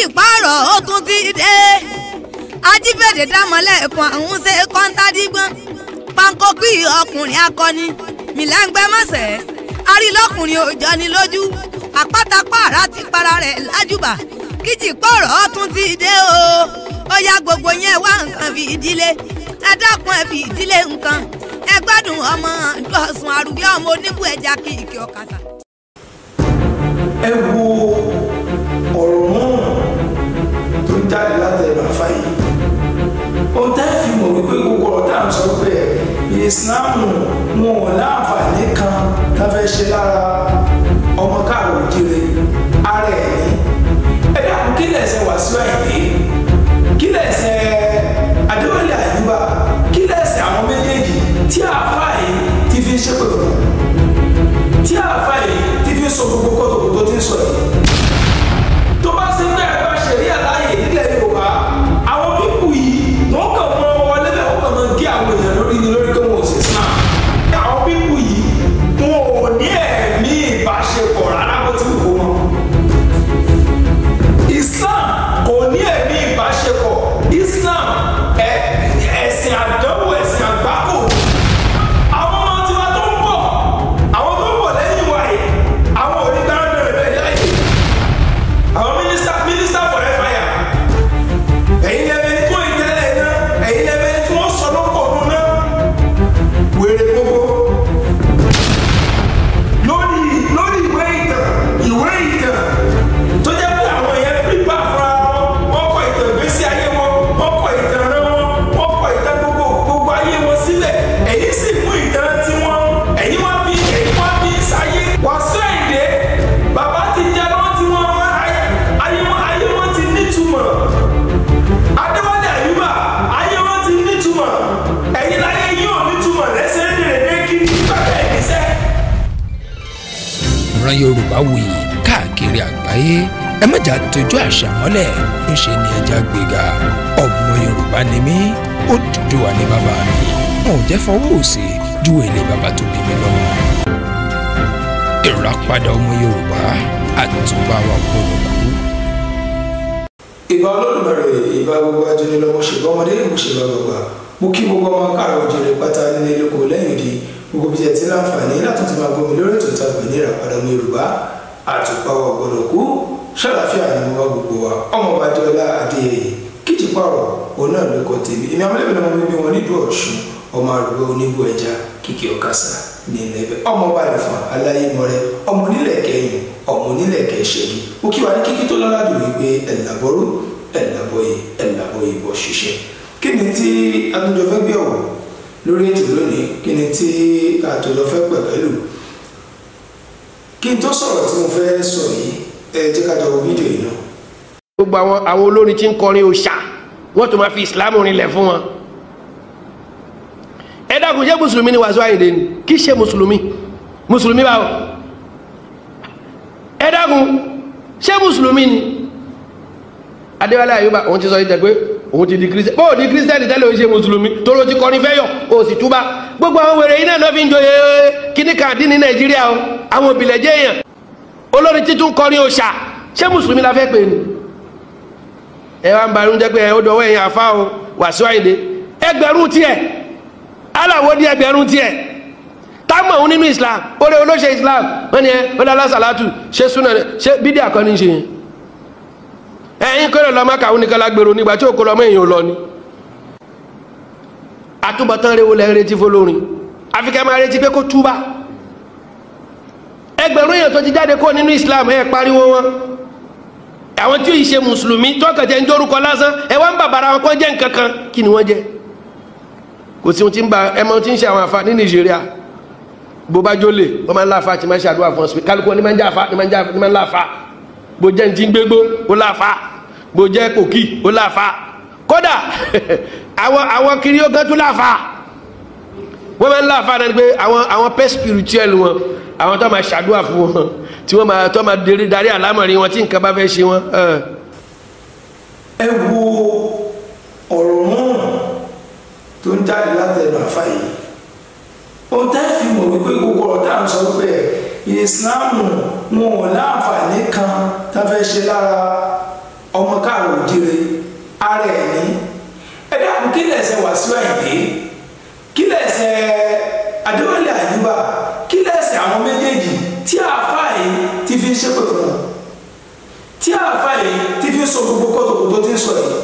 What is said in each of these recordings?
Kíjìpá ọ̀rọ̀ ó tún ti dé. Ajífẹ̀dẹ̀ dámọ̀lẹ́kùn àwọn ṣe kọ́ńtàdígbọ́n. Pankókì ọkùnrin akọni mìlẹ́ngbẹ́mọ̀sẹ̀. Arílọ́kùnrin òjọ́ ni lójú. Àpátápàrà ti para rẹ̀ lájúbà. Kíjìpá ọ̀rọ̀ ó tún ti dé o. Ó yá gbogbo yẹn wá nǹkan fi ìdílé. Ẹ dákun ẹ fi ìdílé nǹkan. Ẹ gbádùn ọmọ Dọ̀sùn àrùbí ọmọ oníbù ẹja kìkì ọ̀kàtà. Ẹ wo ọ̀rọ̀ náà tó ń jáde látẹnu àfa yìí. Ohun tẹ́ fi mọ̀ wípé gbogbo ọ̀rọ̀ tá à ń sọ pé ìsìláàmù wọn ò láǹfààní kan tá fẹ́ ṣe lára ọmọ káàrọ̀ òjìrè ara ẹ̀ ní. Ẹ dákun, kí lẹ̀ṣẹ̀ Wàsíù Àyìndé, kí lẹ̀ṣẹ̀ Adéwálé Àyùbá, kí lẹ̀ṣẹ̀ àwọn méjèèjì tí àáfàá yìí ti fi ń ṣépè fún, tí àáfàá yìí ti fi ń sọ gbogbo kótókótó tí ń sọ yìí? Tó bá sí bẹ́ẹ̀ bá ṣẹ̀rí àláyè nílẹ̀ Yorùbá, àwọn pípù yìí wọ́n kàn mọ wọlé bẹ́ẹ̀, wọ́n kàn mọ gé àwọn èèyàn lórí ni lórí kí wọ́n ò sì Islam. Àwọn pípù yìí wọn ò ní ẹ̀mí ìbáṣepọ̀ rárá bó ti wù kó mọ. Islam kò ní ẹ̀mí ìbáṣepọ̀. Islam ẹ̀sìn àdánwò, ẹ̀sìn àgbákò. Àwọn ọmọ tiwa tó ń bọ̀, àwọn tó ń bọ̀ lẹ́yìn wa yìí, àwọn ò ní gbára bẹ̀rẹ̀ bẹ́ẹ̀ láyè. Àwọn minister for fire, ẹ̀yin lẹ́bẹ̀ẹ́ tí wọ́n ìtẹ́lẹ̀ iná, ẹ̀yin lẹ́bẹ̀ẹ́ tí wọ́n sọ lọ́pọ̀ ọdún náà, wèrè gbogbo. Lórí ìwé ìtàn tó jẹ́ pé àwọn èèyàn pípa fúnra wọn, wọ́n kọ ìtàn ìgbésí ayé wọn, wọ́n kọ ìtàn rẹ wọn, wọ́n kọ ìtàn gbogbo gbogbo ayé wọn sílẹ̀. Ẹ̀yin sì mú ìtàn tiwọn, ẹ̀yin wá fi sáyé. Wàsíù Àyìndé, bàbá ti jẹ́ lọ́wọ́ tí wọ́n ayé wọn ti nítumọ̀. Adéwálé Àyùbá, ayé wọn ti nítumọ̀. Ẹ̀yin láyé yóò nítumọ̀ lẹ́sẹ̀ ń dèrè dé kiri nígbà tẹ̀ níṣẹ́. Ìran Yorùbá wuyì káàkiri àgbáyé, ẹ má jà tójú àṣà mọ́lẹ̀, ńṣe ni ẹja gbéga. Ọmọ Yorùbá ni mí, Odùduwà ní bàbá mi. Wọn ò jẹ́ fọwọ́ òsì ju èlé bàbá tó bí mi lọ́mọ. Ìràpadà ọmọ Yorùbá, àtúbà wa gbọ́dọ̀ kú. Ìbà Olódùmarè, ìbà gbogbo ajínigbọ́, ṣèbá ọmọdé, mo ṣèbá gbogbo. Mo kí gbogbo ọmọ káàrọ̀ òjìrè pátá nílé lóko lẹ́yìn òdi, gbogbo bí ẹ ti láǹfààní látún ti máa gbọ́ mi lórí ètò ìtàgbẹ̀ ní Ìràpadà ọmọ Yorùbá, àtùpà wa gbọ́dọ̀ kú. Ṣàlàfíà ni mo bá gbogbo wa. Ọmọọba Adéọlá Adéyẹyẹ Kíjìpá ọ̀rọ̀ òun náà ló kọ tèmi. Èmi amúlẹ̀bẹ̀ lọmọ bíbí wọn nílùú Ọ̀ṣun, ọmọ àrùgbé oníbù ẹja kìkì ọ̀kasà ní ilẹ̀ ibẹ̀, ọmọ ọba àlùfọ̀n aláyémọrẹ, ọmọ onílẹ̀ kẹyìn, ọmọ onílẹ̀ kẹṣẹ́gi. Ó kí wa ní kíkí tó lọ́lá dùn wípé ẹ̀làbọ̀rú, ẹ̀làbọ̀yè, ẹ̀làbọ̀yè bọ̀ ṣiṣẹ́. Kí ni tí atúnjọ fẹ́ gbé ọ̀wọ̀ lórí ètò lónìí? Kí ni tí àtòjọ fẹ́ pẹ̀pẹ́lù? Kí n tó sọ̀rọ̀ tí mo fẹ́ sọ yìí, ẹ jẹ́ ká jọ wo fídíò yìí náà. Gbogbo àwọn olórin tí ń kọrin òòṣà, wọ́n tó máa fi Islam rinlẹ̀ fún wọn. Ẹ dákun, ṣé mùsùlùmí ni Wàsíù Àyìndé ni? Kì í ṣe mùsùlùmí. Mùsùlùmí báwo? Ẹ dákun, ṣé mùsùlùmí ni Adéwálé Àyùbá? Òun ti sọ ìtẹ̀ pé òun ti di Christian. Bó o di Christian tẹ́lẹ̀, o ṣe mùsùlùmí tó ló ti kọrin fẹ́ yọ, o sì túbá. Gbogbo àwọn wèrè yìí náà ló fi ń joyè kíní kan dín ní Nàìjíríà o. Àwọn òbílẹ̀ jẹ́ èèyàn, olórin títún kọrin òòṣà, ṣé mùsùlùmí la fẹ́ pè ní? Ẹ wá ń ba irun jẹ́ pé ẹ ó dọwọ́ ẹ̀yìn àfa o. Wàsíù Àyìndé, ẹgbẹ̀rún tiẹ̀ aláwo di ẹgbẹ̀rún tiẹ̀ táwọn òun nínú Islam, orí olóṣè Islam wọ́n ní ẹ ó dá lásàlátù, ṣé súnà, ṣé bídíà kan ní ṣe yẹn? Ẹ̀yin kọ́lẹ̀ lọ́mọ kàwọn nìkan lágbèrò nígbà tí òkú lọ́mọ èèyàn lọ ni. Àtúbọ̀tán rẹ̀ wo lẹ́ ń retí fọlọ́rin? Àfi kẹ́ máa retí pé kó túbà. Ẹgbẹ̀rún èèyàn tó ti jáde kó nínú Islam, ẹ̀ pariwo wọn. Àwọn tí yìí ṣe mùsùlùmí tọkàtẹ ń dórúkọ lásán, ẹ wá ń bàbàrà wọn kọ́ jẹ́ nǹkan kan. Kí ni wọ́n jẹ́? Kò sí ohun tí ń ba ẹ mọ tí ń ṣe àwọn àfa ní Nàìjíríà. Bó bá jólè, wọ́n máa ń láfa tí máa ń ṣàdúrà fún ọ. Kálukú ní máa ń jẹ́ àfa, ní máa ń jẹ́, ní máa ń láfa. Bó jẹ́ ní ti ń gbégbó, ó láfa. Bó jẹ́ kòkí, ó láfa. Kódà àwọn kiri ó gán tún láfa. Wọ́n máa ń láfa náà ni pé àwọn pẹ́ spirituel wọn, àwọn tó máa ṣàdúrà fún wọn, tí wọ́n máa tó máa darí àlámọ̀rí wọn tí nǹkan bá fẹ́ ṣe wọn. Ẹ wo ọ̀rọ̀ náà tó ń jáde látẹnu àfa yìí. Ohun tẹ́ fi mọ̀ wípé gbogbo ọ̀rọ̀ tá à ń sọ pé ìsìláàmù wọn ò láǹfààní kan tá fẹ́ ṣe lára ọmọ káàrọ̀ òjire ara ẹ̀ ní. Ẹ dákun, kí lẹ̀ṣẹ̀ Wàsíù Àyìndé, kí lẹ̀ṣẹ̀ Adéwálé Àyùbá, kí lẹ̀ṣẹ̀ àwọn méjèèjì tí àáfàá yìí ti fi ń ṣépè fún wọn, tí àáfàá yìí ti fi ń sọ gbogbo kótókótó tí ń sọ yìí?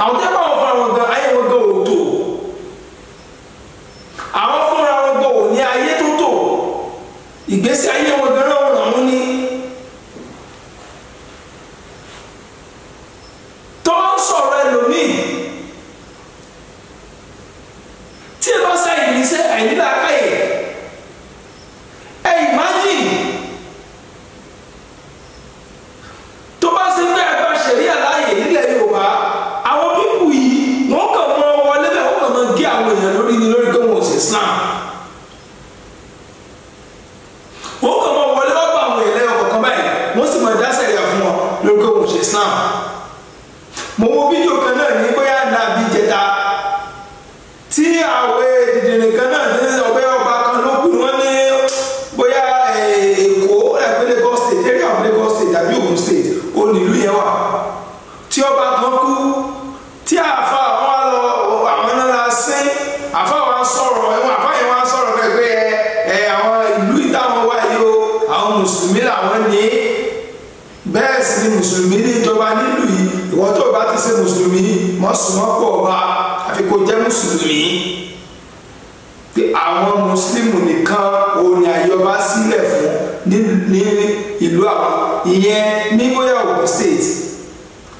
Àwọn tẹ́ bá wọn fúnra wọn gan, ayé wọn gan ò tó. Àwọn fúnra wọn gan ò ní ayé tó tò. Ìgbésí ayé wọn gan náà ràn wọ́n ní. Tó ń sọ̀rọ̀ ẹlòmíì tí ẹ bá sáyìn níṣẹ́ àìnílàákàyè, ẹ imagine tó bá ṣe pé àgbà ṣẹ̀ríà láàyè nílẹ̀ Yorùbá, àwọn pípù yìí wọ́n kàn mọ wọlé bẹ́ẹ̀, wọ́n kàn mọ gé àwọn èèyàn lórí ni lórí pé wọn ò ṣe Islam. Wọ́n kàn mọ wọlé wọ́n bá àwọn èèyàn lẹ́yọ̀ kọ̀ọ̀kan báyìí, wọ́n sì mọ dá ṣẹ̀ríà fún wọn lórí pé wọn ò ṣe Islam. Mo wo fídíò kan náà ní bóyá nàbí jẹta tí àwọn dìdìrín kan náà ní ọbẹ̀ ọba kan ló kù, wọ́n ní bóyá Èkó ẹ̀pẹ́ Lagos State, area of Lagos State àbí Ogun State ó nílùú yẹn wà, tí ọba kan kú, tí àfa àwọn wa lọ, àwọn náà la sín, àfa wa sọ̀rọ̀ ẹ̀wọ̀n, àfa yẹn wa sọ̀rọ̀ pé ẹ àwọn ìlú ìtàwọn wá yìí o, àwọn mùsùlùmí làwọn ní, bẹ́ẹ̀ sì ni mùsùlùmí ní ìjọba nílùú yìí, ìwọ tó o bá ti ṣe mùsùlùmí mọ́ súnmọ́ pọ̀ ọba àfi kó jẹ́ mùsùlùmí. Pé àwọn mùsùlùmí nìkan òun ni àyè ọba sílẹ̀ fún ní ìlú àwọn ìyẹn ní bóyá Ogun State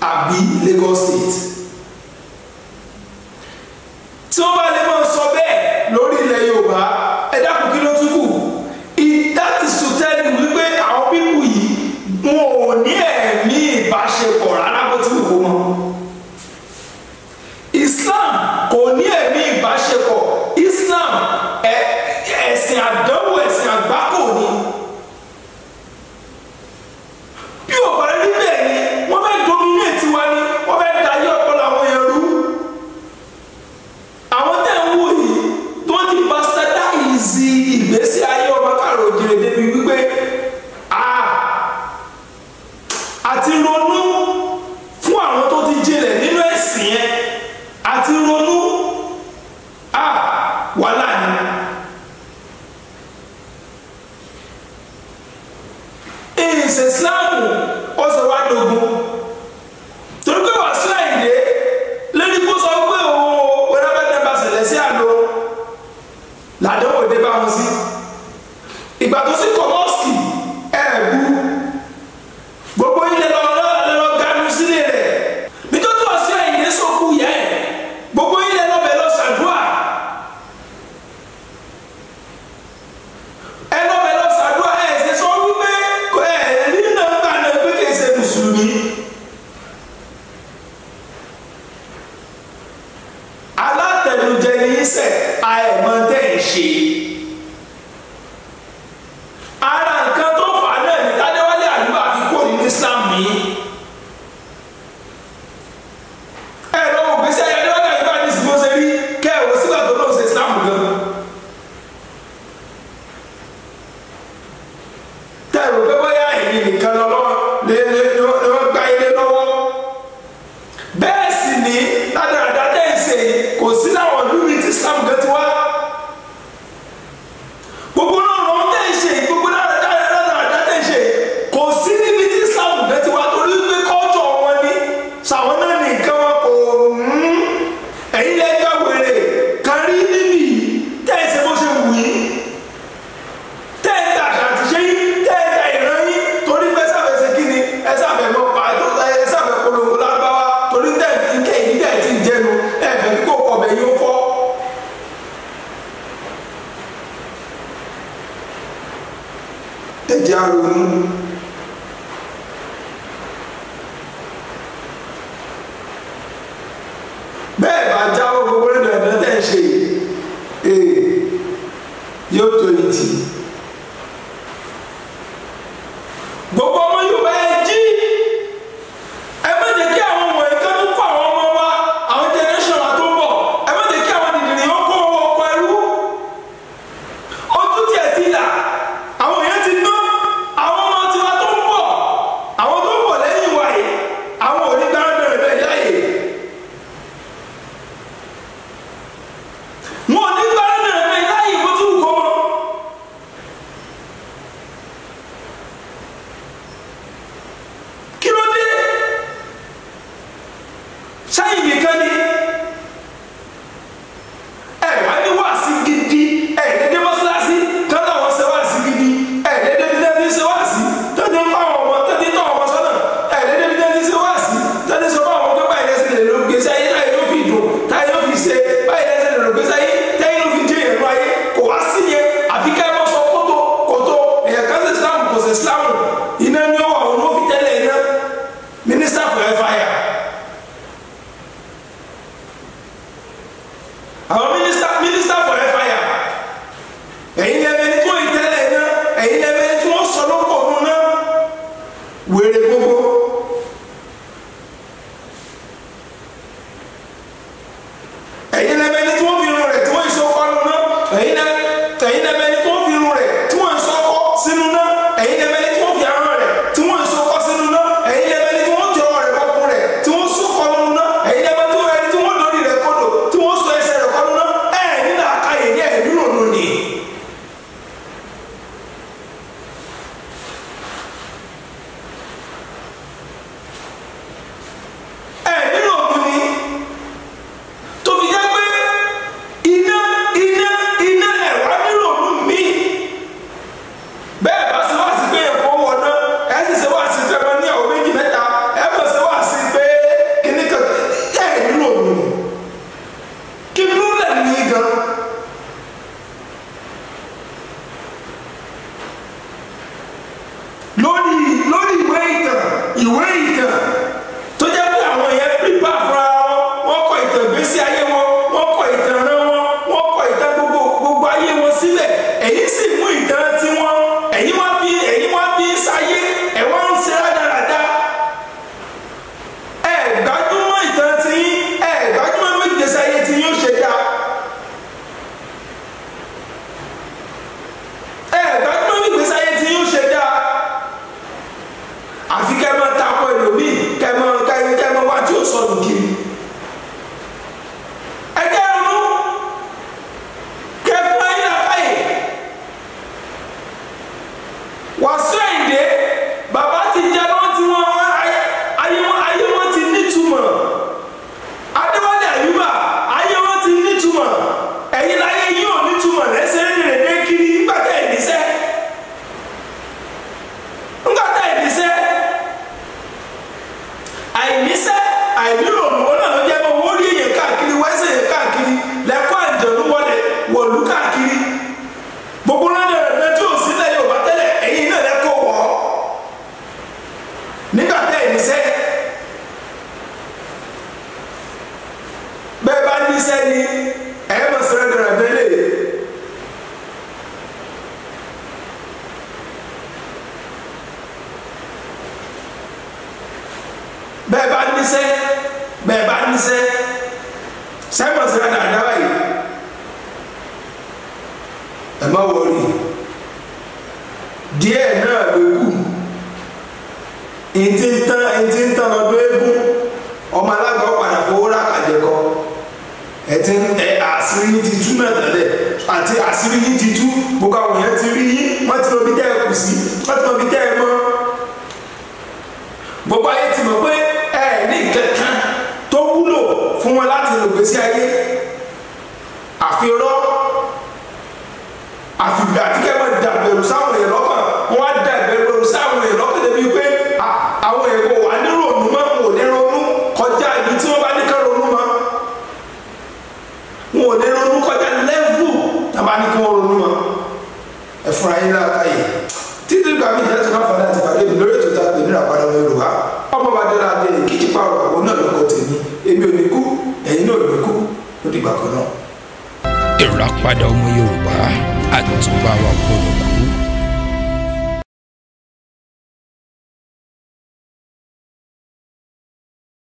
àbí Lagos State. Tí wọ́n bá lè máa sọ bẹ́ẹ̀ lórí ilẹ̀ Yorùbá, ẹ dákun kí ló tún kù? That is to tell you wípé àwọn pípù yìí wọn ò ní ẹ̀mí ìbáṣepọ̀ rárá bó ti wù kó mọ́. Islam kò ní ẹ̀mí ìbáṣepọ̀. Islam ẹ̀sìn àdánwò, ẹ̀sìn àgbákò ni. Bí ò bá rí bẹ́ẹ̀ ni wọ́n fẹ́ dominate wa ni, wọ́n fẹ́ dayé ọpọlọ àwọn èèyàn rú. Àwọn tẹ̀ ń wò yìí tó ti bastardize ìgbésí ayé ọmọ káàrọ̀ òjìrè débi wípé àti ronú fún àwọn tó ti jinlẹ̀ nínú ẹ̀sìn yẹn, àti ronú wàhálà ni. Ìsìn Ìsìláàmù ó sọ wá dogun torí pé Wàsíù Àyìndé lórí kó sọ pé òun onáfẹ́tẹ́ bá ṣẹlẹ̀ sí àlọ́ làdánwò dé bá wọn sí. Ìgbà tó sì kọ́ mọ́ọ̀sì ẹ̀ẹ́dú gbogbo ilé lọ lọ ganu sílé rẹ̀ nítorí Wàsíù Àyìndé sókú yẹ ẹ̀, gbogbo ilé lọ́bẹ̀ lọ ṣàdúrà, ẹ lọ́bẹ̀ lọ ṣàdúrà, ẹ̀ ṣe sọ wípé ẹ̀ nínú ọgbà náà pé kì í ṣe mùsùlùmí. Alátẹnujẹ ní í sẹ àìmọ̀ tẹ́ ẹ̀ ṣe. Ara nǹkan tó fà á náà ní Tádéwálé Àyùbá fi kó nínú Islam yìí. Ẹ lọ́wọ́ gbèsè ayé Adéwálé Àyùbá ní ìsìnkú ṣe rí kẹ́ẹ̀wò sígbà tó lóun ṣe Islam gan. Tẹ́ẹ̀rù pé bóyá èyí nìkan lọ́wọ́ lé wọ́n gbá ilé lọ́wọ́. Bẹ́ẹ̀ sì ni ládàradà tẹ́ ẹ̀ ṣe kò sí láwọn ìlú mi tí Islam gan ti wá. Gbogbo náà lọ́wọ́ tẹ́ ẹ̀ ṣe, gbogbo ládàradà tẹ́ ẹ̀ ṣe kò sí níbi tí Islam gan ti wá, torí pé kọ́jọ̀ wọn ni sàwọn náà ní nǹkan wọn kò ẹ̀yin lẹ́gbẹ́ wèrè kan rí níbí tẹ́ ẹ̀ ṣe bó ṣe wù yín, tẹ́ ẹ̀ ta àṣà àti ṣe yín, tẹ́ ẹ̀ ta ìran yín, torí pé sáfẹ́ ṣe kí ni, ẹ sáfẹ́ mọ́ pa ẹ sáfẹ́ polongo lárúbáwá, torí tẹ́ ẹ̀ fi kẹ́ ìdí tẹ́ ẹ̀ ti ń jẹnu, ẹ fẹ́ kí kò kọ̀ bẹ̀ yín ó fọ́. Ẹ jẹ́ á ronú. Bẹ́ẹ̀ bá jáwọ́ gbogbo nínú ẹ̀dá tẹ̀ ń ṣe yóò tó yìí tì. Gbogbo ọmọ Yorùbá ẹ jí, ẹ má jẹ́ kí àwọn wọ̀nyí kan tó kó àwọn ọmọ wa, àwọn generation wa tó ń bọ̀, ẹ má jẹ́ kí àwọn dìdìrín ó kó ọkọ̀ ẹrú. Ojú tiẹ̀ ti là, àwọn èèyàn ti gbọ́n, àwọn ọmọ Àwọn minister for fire, ẹ̀yin lẹ́mẹ̀ni tí wọ́n ìtẹ́lẹ̀ iná, ẹ̀yin lẹ́mẹ̀ni tí wọ́n sọ lóko òun náà, wèrè gbogbo. Ẹ̀yin lẹ́mẹ̀ni tí wọ́n fi irun rẹ̀ tí wọ́n ìsọkọ́ nù náà, ẹ̀yin lẹ́mẹ̀ni tí wọ́n fi irun rẹ̀ tí wọ́n ìsọkọ́ sínú náà, ẹ̀yin lẹ́mẹ̀ni tí wọ́n fi ahọ́n rẹ̀ tí wọ́n ìsọkọ́ sínú náà, ẹ̀yin lẹ́mẹ̀ni tí wọ́n tẹ ọwọ́ rẹ̀ bọ́kùn rẹ̀ tí wọ́n sọkọ́ nù náà, ẹ̀yin lẹ́mẹ̀ni tí wọ́n lórí rẹ̀ kodò tí wọ́n sọ ẹsẹ̀ rẹ̀ kọ́ nù náà. Ẹ̀ nínú àkàyè ní ẹ̀ nírònú ni. Ẹ̀ nírònú ni tó fi jẹ́ pé iná iná iná ẹ̀wá nírònú mi. Bẹ́ẹ̀ bá ṣe wá sí pé ẹ̀kọ́ wọ̀ náà, ẹ̀ sì ṣe wá sí pé ẹ máa ní àwọn méjì mẹ́ta, ẹ̀ mọ̀ ṣe wá sí pé kíní kan ẹ̀ nírònú ni. Kí problem ní gan? Lórí ìwé ìtàn tó jẹ́ pé àwọn èèyàn pípa fúnra wọn, wọ́n kọ ìtàn ìgbésí ayé wọn, wọ́n kọ ìtàn rán wọn, wọ́n kọ ìtàn gbogbo ayé wọn sílẹ̀. Ẹ̀yin sì mú ìtàn tiwọn, ẹ̀yin wá fi sáyé, ẹ̀ wá ń ṣe rádaràda. Ẹ̀ gbájúmọ́ ìtàn tiyín, ẹ̀ gbájúmọ́ bí ìgbésí ayé tiyín ó ṣe dáa. Ẹ̀ gbájúmọ́ bí ìgbésí ayé tiyín ó ṣe dáa. Àfi kẹ́ máa takọ ẹlòmíì, kẹ́ máa wá tí ó sọnù kiri. Ẹ jẹ́ ronú kẹ́ fún ayé làkàyè. Wàsíù Àyìndé bàbá ti jẹ lọ́wọ́ tí wọ́n ayé wọn ti nítumọ̀. Adéwálé Àyùbá ayé wọn ti nítumọ̀. Ẹ̀yin láyé yìí ò nítumọ̀ lẹ́sẹ̀ rìnrìn dé kiri nígbà tẹ̀ ẹ̀ níṣẹ́. Nígbà tẹ̀ ẹ̀ níṣẹ́. Àìníṣẹ́ àìnírònú ọ̀nà ló jẹ́ mọ́ wọ́n rí èèyàn káàkiri wẹ́sẹ̀ èèyàn káàkiri lẹ́kọ́ àjọ̀nú wọlé wọ̀lú káàkiri. Gbogbo lọ́dọ̀ rẹ̀ tí ò sílẹ̀ Yorùbá tẹ́lẹ̀ ẹ̀yin náà lẹ́kọ̀ọ́ wọ̀ ọ́ nígbà tẹ́ ẹ̀ níṣẹ́. Bẹ́ẹ̀ bá níṣẹ́ ni ẹ̀ mọ̀ sẹ́rẹ̀ dẹ̀rẹ̀ dẹ́lẹ̀. Bẹ́ẹ̀ bá níṣẹ́, bẹ́ẹ̀ bá níṣẹ́, sẹ́mọ̀ sí ẹ̀dá àdáwà yìí. Ẹ má wọrí, díẹ̀ náà ló kù. Ìtí ń tán lọ́dún eégún, ọmọ alága padà fowó rà kàjẹ kọ. Àṣírí yín ti tú náà tẹ́lẹ̀, àti àṣírí yín ti tú, gbogbo àwọn èèyàn ti rí yín, wọ́n ti mọ ibi tẹ́ ẹ kù sí, wọ́n ti mọ ibi tẹ́ ẹ mọ́. Gbogbo ayé ti mọ̀ pé ẹ ní kankan tó wúlò fún wọn láti lò gbèsè ayé. Àfirọ́ àfi kẹ́ máa dàbẹ̀rù sáwọn èèyàn lọ́kàn, wọ́n á dàbẹ̀rù sáwọn èèyàn lọ́kàn débi pé àwọn èèyàn kò wà ní ronú mọ́, wọn ò ní ronú kọjá ibi tí wọ́n bá ní ká ronú mọ́. Wọn ò ní ronú kọjá lẹ́vù tàbá ní kí wọ́n ronú mọ́. Ẹ fúnra yín láàkáyè. Títí gbà mí ìjẹ́ tó máa fàdá àti pàdé mi lórí ètò tá a pè ní Ìràpadà Ọmọ Yorùbá. Ọmọ bá dé láti kíjì pààrọ̀ àwọn náà ló kọ tèmi. Èmi ò ní kú, ẹ̀yin náà ò ní kú. Ó dìgbà kan náà. Ìràpadà Ọmọ Yorùbá, àtúbà wa gbọ́dọ̀ kú.